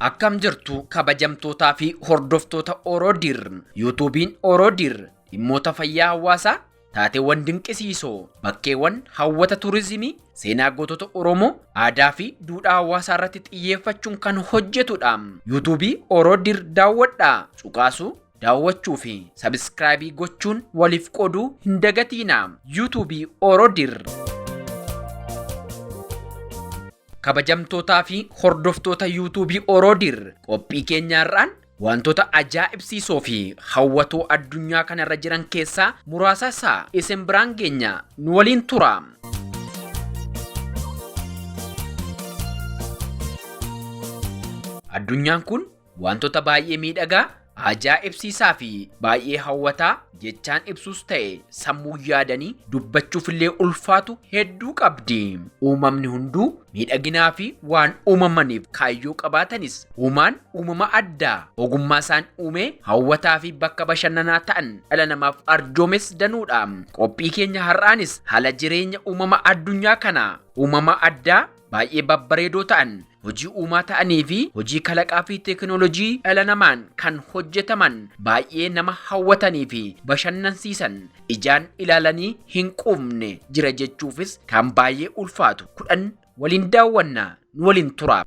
Akkam jirtu kabajamtootaa fi hordoftoota Orodir. Yuutuubiin Orodir dhimmoota fayyaa hawaasaa, taateewwan dinqisiisoo, bakkeewwan hawwata turizimii, seenaa gootota Oromoo, aadaa fi duudhaa hawaasaa irratti xiyyeeffachuun kan hojjetudha. Yuutuubii Orodir daawwadhaa, cuqaasuu, daawwachuu fi sabiskiraayibii gochuun waliif qooduu hin dagatiina. Yuutuubii Orodir. Kabajamtootaa fi hordoftoota Yuutuubii Orodir, qophii keenyaarraan wantoota ajaa'ibsiisoo fi hawwatoo addunyaa kanarra jiran keessaa muraasa isaa isin biraan geenya, nu waliin tura. Addunyaan kun wantoota baay'ee miidhagaa, ajaa'ibsiisaa fi baay'ee hawwataa jechaan ibsuus ta'e sammuu yaadanii dubbachuufillee ulfaatu hedduu qabdi. Uumamni hunduu miidhaginaa fi waan uumamaniif kaayyoo qabaatanis, uumaan uumama addaa ogummaa isaan uumee hawwataa fi bakka bashannanaa ta'an dhala namaaf arjoomes danuudha. Qophii keenya har'aanis haala jireenya uumama addunyaa kanaa, uumama addaa baay'ee babbareedoo ta'an, hojii uumaa ta'anii fi hojii kalaqaa fi teekinooloojii dhala namaan kan hojjetaman baay'ee nama hawwatanii fi bashannansiisan, ijaan ilaalanii hin quufne jira jechuufis kan baay'ee ulfaatu 10 waliin daawwanna, nu waliin tura.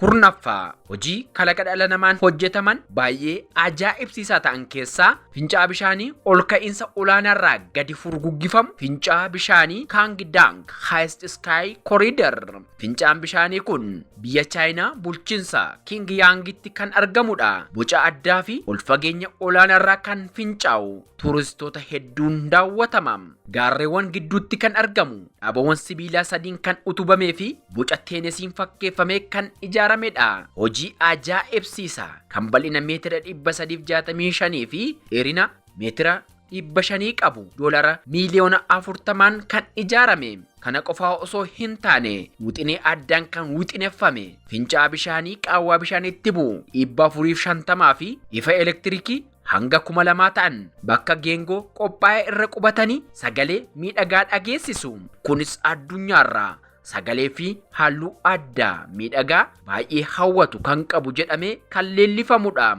10ffaa, hojii kalaqa dhala namaan hojjetaman baay'ee ajaa'ibsiisaa ta'an keessaa fincaa bishaanii ol ka'iinsa olaanaarraa gadi furguggifamu, fincaa bishaanii Kaangdaang Highest Sky Corridor. Fincaan bishaanii kun biyya Chaayinaa bulchiinsa King Yaangitti kan argamudha. Boca addaa fi ol fageenya olaanaarraa kan fincaa'u turistoota hedduun daawwatama. Gaarreewwan gidduutti kan argamu, dhaabawwan sibiilaa sadiin kan utubamee fi boca teenesiin fakkeeffamee kan ijaaramedha. Hojii ajaa'ibsiisa kan bal'ina meetira 365 fi dheerina meetira 500 qabu doolara miiliyoona 40n kan ijaarame. Kana qofaa osoo hin taane, wixinee addaan kan wixineffame fincaa bishaanii qaawwaa bishaaniitti bu'u 450 fi ifa elektiriikii hanga 2000 ta'an bakka geengoo qophaa'e irra qubatanii sagalee miidhagaa dhageessisu. Kunis addunyaarraa sagalee fi halluu addaa miidhagaa baay'ee hawwatu kan qabu jedhamee kan leellifamudha.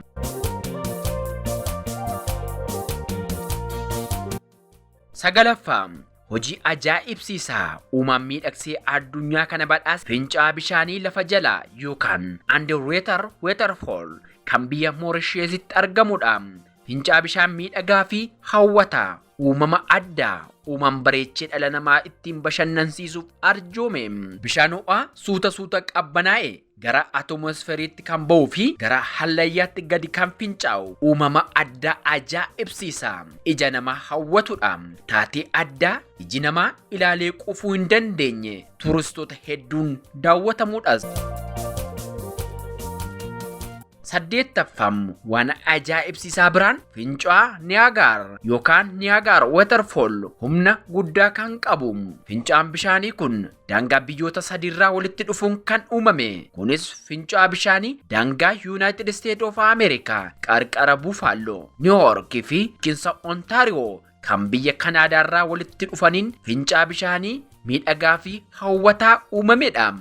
9ffaa, hojii ajaa'ibsiisaa uumaan miidhagsee addunyaa kana badhaase, fincaa bishaanii lafa jalaa yookaan underwater waterfall kan biyya Moorisheesitti argamudha. Fincaa bishaan miidhagaa fi hawwataa uumama addaa uumaan bareechee dhala namaa ittiin bashannansiisuuf arjoome. Bishaan ho'aa suuta suuta qabbanaa'e gara atoomosferiitti kan ba'uu fi gara hallayyaatti gadi kan fincaa'u uumama addaa ajaa'ibsiisa ija namaa hawwatudha. Taatee addaa iji namaa ilaalee quufuu hin dandeenye turistoota hedduun daawwatamuudhas. 8ffam, waan ajaa'ibsiisaa biraan fincaa Niyaagaar yookaan Niyaagaar Waterfall humna guddaa kan qabu. Fincaan bishaanii kun daangaa biyyoota sadiirraa walitti dhufuun kan uumame. Kunis fincaa bishaanii daangaa United States of America qarqara Buffalo, New York fi bulchiinsa Ontario kan biyya Kanaadaarraa walitti dhufaniin fincaa bishaanii miidhagaa fi hawwataa uumamedha.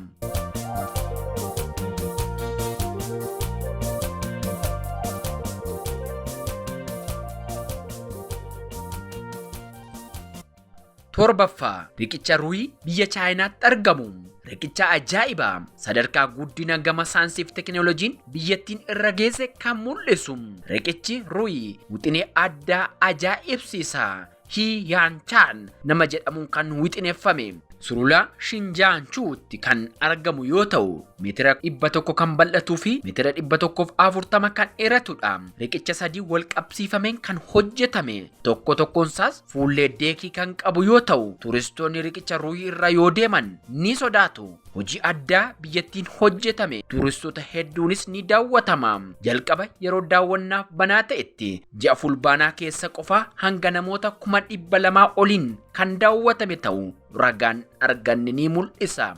7ffaa, riqicha Ruuyii biyya Chaayinaatti argamu. Riqicha ajaa'ibaa sadarkaa guddina gama saayinsii fi teekinooloojiin biyyattiin irra geesse kan mul'isu. Riqichi Ruuyii wixinee addaa ajaa'ibsiisaa Hi Yaan Chaan nama jedhamuun kan wixineffame. Sulula Shinjaanchuutti kan argamu yoo ta'u, meetira 100 kan bal'atuu fi meetira 140 kan dheeratudha. Riqicha sadii wal qabsiifameen kan hojjetame. Tokko tokkoon isaas fuullee deekii kan qabu yoo ta'u, turistoonni riqicha Ruuyii irra yoo deeman ni sodaatu. Hojii addaa biyyattiin hojjetame turistoota hedduunis ni daawwatama. Jalqaba yeroo daawwannaaf banaa ta'etti ji'a Fulbaanaa keessa qofa hanga namoota 200,000 oliin kan daawwatame ta'u ragaan arganne ni mul'isa.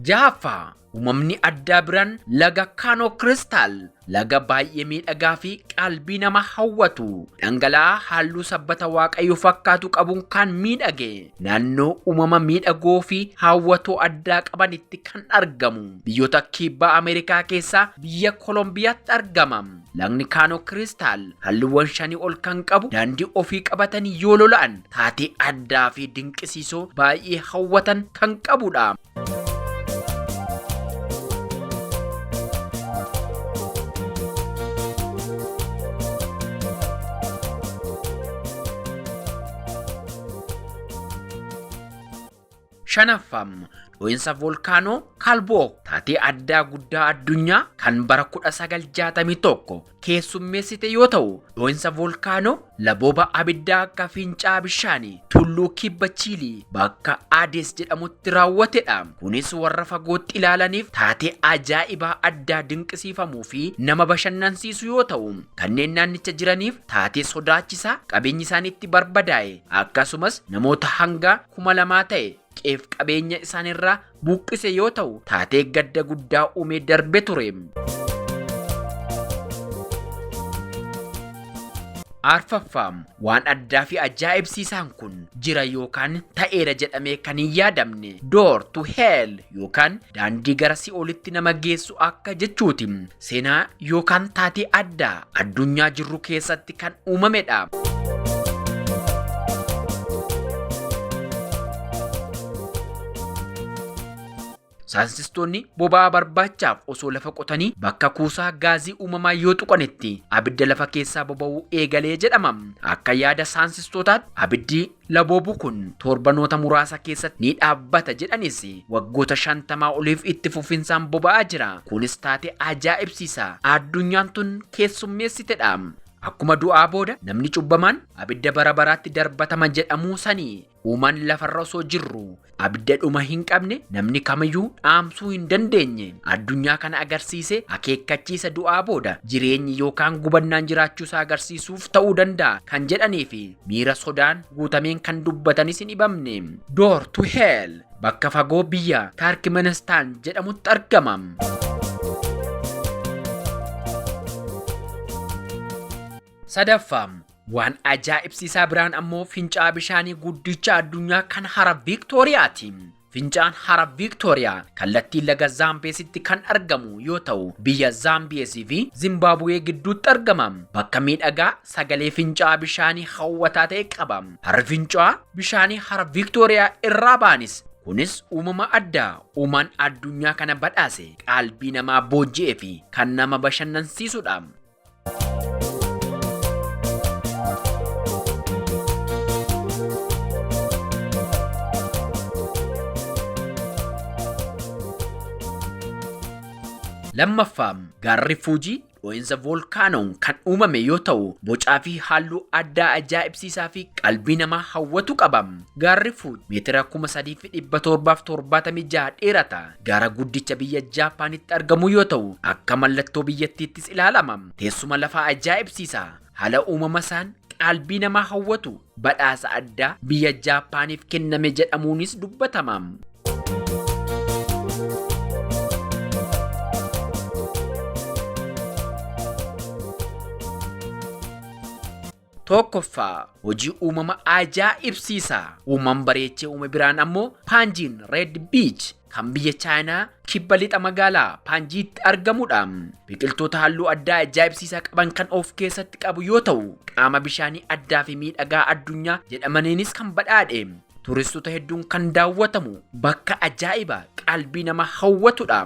Jahaffaa, uumamni addaa biraan laga Kaanoo Kiristaal, laga baay'ee miidhagaa fi qalbii nama hawwatu, dhangala'aa halluu sabbata waaqayyo fakkaatu qabuun kan miidhage, naannoo uumama miidhagoo fi hawwatoo addaa qabanitti kan argamu, biyyoota kibbaa Ameerikaa keessaa biyya Kolombiyaatti argama. Lagni Kaanoo Kiristaal halluuwwan 5 ol kan qabu, daandii ofii qabatanii yoo lola'an taatee addaa fi dinqisiisoo baay'ee hawwatan kan qabudha. Shanaffam, dho'insa volkaanoo Kalboo taatee addaa guddaa addunyaa kan bara 1961 keessummeessite yoo ta'u, dho'insa volkaanoo labooba abiddaa akka fincaa bishaanii tulluu kibba Chiilii bakka Adees jedhamutti raawwatedha. Kunis warra fagootti ilaalaniif taatee ajaa'ibaa addaa dinqisiifamuu fi nama bashannansiisu yoo ta'u, kanneen naannicha jiraniif taatee sodaachisaa qabeenyi isaaniitti barbadaa'e, akkasumas namoota hanga 2000 ta'e qeef qabeenya isaanirraa buqqise yoo ta'u, taatee gadda guddaa uumee darbe ture. Arfaffaa, waan addaa fi ajaa'ibsiisaan kun jira yookaan ta'eera jedhamee kan hin yaadamne Door to Hell yookaan daandii gara si'oolitti nama geessu akka jechuuti. Seenaa yookaan taatee addaa addunyaa jirru keessatti kan uumamedha. Saayintistoonni boba'aa barbaachaaf osoo lafa qotanii bakka kuusaa gaazii uumamaa yoo tuqanitti abidda lafa keessaa boba'uu eegalee jedhama. Akka yaada saayintistootaatti abiddi laboobu kun torbanoota muraasa keessatti ni dhaabbata jedhanis waggoota 50 oliif itti fufinsaan boba'aa jira. Kunis taatee ajaa'ibsiisaa addunyaan tun keessummeessitedha. Akkuma du'aa booda namni cubbamaan abidda bara baraatti darbatama jedhamuu sanii, uumaan lafarra osoo jirru abidda dhuma hin qabne namni kamiyyuu dhaamsuu hin dandeenye addunyaa kana agarsiise akeekkachiisa du'aa booda jireenyi yookaan gubannaan jiraachuusaa agarsiisuuf ta'uu danda'a kan jedhanii fi miira sodaan guutameen kan dubbatanis hin dhibamne. Door to Hell bakka fagoo biyya Taarkimenistaan jedhamutti argama. Sadaffaa, waan ajaa'ibsiisaa biraan ammoo fincaa bishaanii guddicha addunyaa kan hara Viiktooriyaati. Fincaan hara Viiktooriyaa kallattii laga Zaambeesitti kan argamu yoo ta'u, biyya Zaambiyeesii fi Zimbaabuwee gidduutti argama. Bakka miidhagaa sagalee fincaa bishaanii hawwataa ta'e qaba. Harri fincaa bishaanii hara Viiktooriyaa irraa ba'anis kunis uumama addaa uumaan addunyaa kana badhaase, qalbii namaa booji'ee fi kan nama bashannansiisudha. Lammaffaa, gaarri Fuujii dho'insa voolkaanoon kan uumame yoo ta'u, bocaa fi halluu addaa ajaa'ibsiisaa fi qalbii namaa hawwatu qaba. Gaarri Fuujii meetira 3776 dheerata. Gaara guddicha biyya Jaapaanitti argamu yoo ta'u, akka mallattoo biyyattiittis ilaalama. Teessuma lafaa ajaa'ibsiisaa, haala uumama isaan qalbii namaa hawwatu, badhaasa addaa biyya Jaapaaniif kenname jedhamuunis dubbatama. Tokkoffaa, hojii uumama ajaa'ibsiisaa uumaan bareechee uume biraan ammoo Paanjiin Red Beach kan biyya Chaayinaa kibba lixa magaalaa Paanjiitti argamudha. Biqiltoota halluu addaa ajaa'ibsiisaa qaban kan of keessatti qabu yoo ta'u, qaama bishaanii addaa fi miidhagaa addunyaa jedhamaniinis kan badhaadhe, turistoota hedduun kan daawwatamu bakka ajaa'ibaa qalbii nama hawwatudha.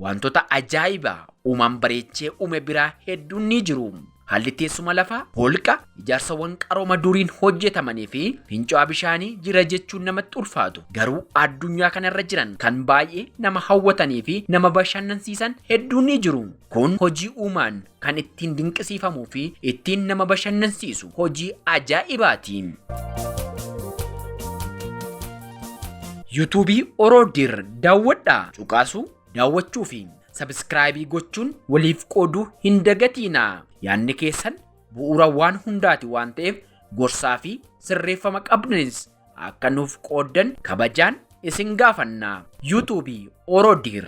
Wantoota ajaa'ibaa uumaan bareechee uume biraa hedduun ni jiru. Haalli teessuma lafaa, holqa, ijaarsawwan qarooma duriin hojjetamanii fi fincaa'aa bishaanii jira jechuun namatti ulfaatu. Garuu addunyaa kanarra jiran kan baay'ee nama hawwatanii fi nama bashannansiisan hedduun ni jiru. Kun hojii uumaan kan ittiin dinqisiifamuu fi ittiin nama bashannansiisu hojii ajaa'ibaati. Yuutuubii Oroodir daawwadhaa, cuqaasuu, daawwachuu fi sabiskiraayibii gochuun waliif qooduu hin dagatiinaa. Yaadni keessan bu'uura waan hundaati waan ta'eef gorsaa fi sirreeffama qabdanis akka nuuf qooddan kabajaan isin gaafanna. YouTube Orodir.